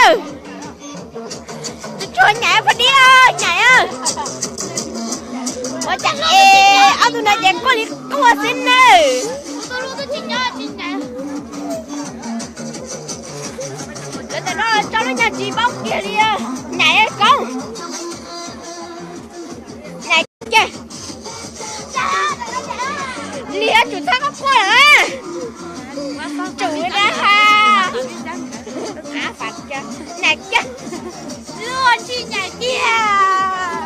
Tsuag tsuag nyam phob dib, nyam. Ua cas es ob tug no ces quaj li quaj xwb nawb. Lawv tam no tso lub nyag tsis paub kiag li, nyam koob. Nyam kiag. Liag tsum txhob quaj quaj lawm. Tsum dab ha. Nyam kiag. Luag tsis nyam kiag.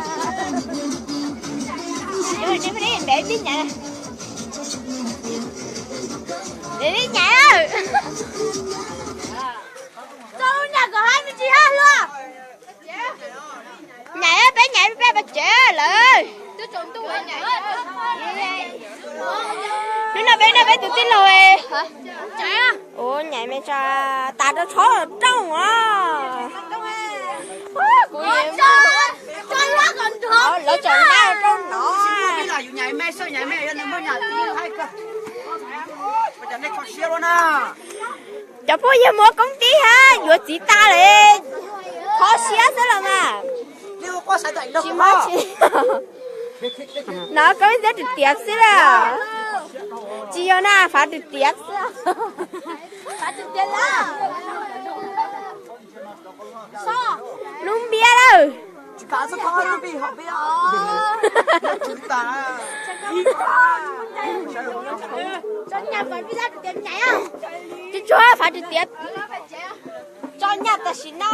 Ntev tib nyam. Ntev tib nyam. Tso lub nyag kom hab me ntsis hab luag. Nyam, peb nyam peb pais tsev lawm. Hnub no peb nrog peb tus tij laug, ua nyam me tso, tas rau tshov los rooj os. Kuv, lawv tseem nab rau no. Cov phooj ywg muab koob tib hab yuav txiv tas lawm, kho siab xwb los mas. Tsis muaj tsi. No koob xiab rwm tiav xwb lawm. Tsis yog na, fav rwm tiav xwb. Lub npiab lawm. Tsuag tsuag fav rwm tiav. Tso nyam tam sim no.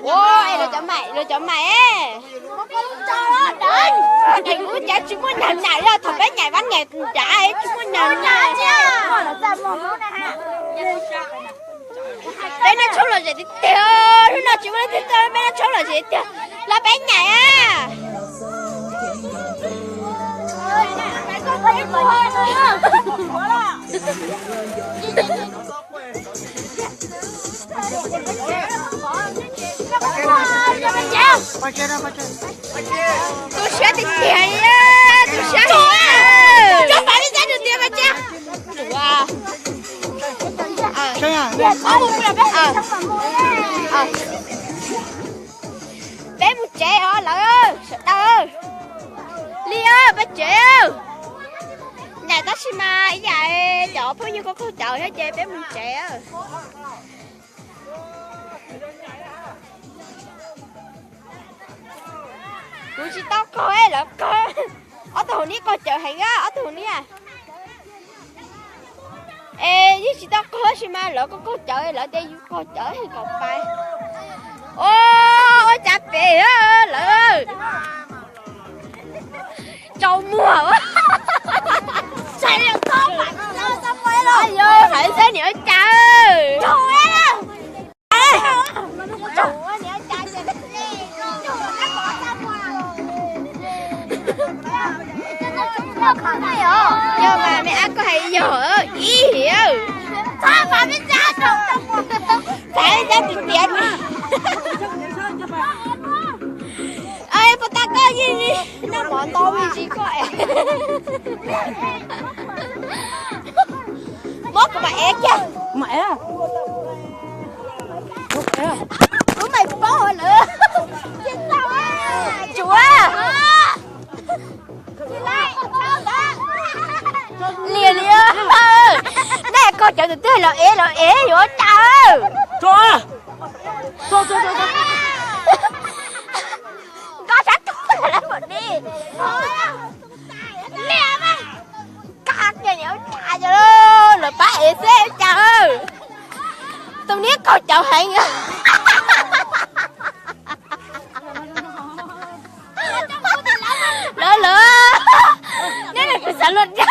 Ua, es lawv cov maim, lawv cov maim, es kuv cas tsis muaj nyam nyam li, thaum peb nyam vab nyam nrad tsis muaj nyam nyam. Peb noj tshoob lom zem tiag tiag, hnub no tsis muaj leej twg tuaj, peb noj tshoob lom zem tiag. Los peb nyam. Tu siab tiag tiag, tu siab tiag. Cov pab li teb tiag tiag mas tsa. Peb mus tsev os lawv sawv daws. Li, peb tsev. Nyam tab sis mas ib yam cov phooj ywg qaug qaug cawv thiab ces peb mus tsev. Kuv tsis tau qaug, lawv qaug. Ob tug hauv niab qaug cawv heev, ob tug hauv niab. Es yeej tsis tau qaug tab sis mas lawv qaug qaug cawv, lawv tias yus qaug cawv heev kom pais. Ua, ua cas pem lawv tsaus muag. Yog hais saib niam ua cas. Yog mas me ab koj hais yog ib hiv. Xav ib xav tiag tiag. Puas tas koj yeej noj mov ntau me ntsis koj. Muab kuv mam ev kiag. Kuv mam paub lawm. Tsuav. Liam liam, nej koj cov tus twg los ev los ev yuav cas. Nkoj sab tuaj lawm mam li. Kaj kiag niam ua cas, lawv pab ev xwb ua cas. Tus niab qaug cawv heev. Lawv lawv, neb lam kuv xav luag dag.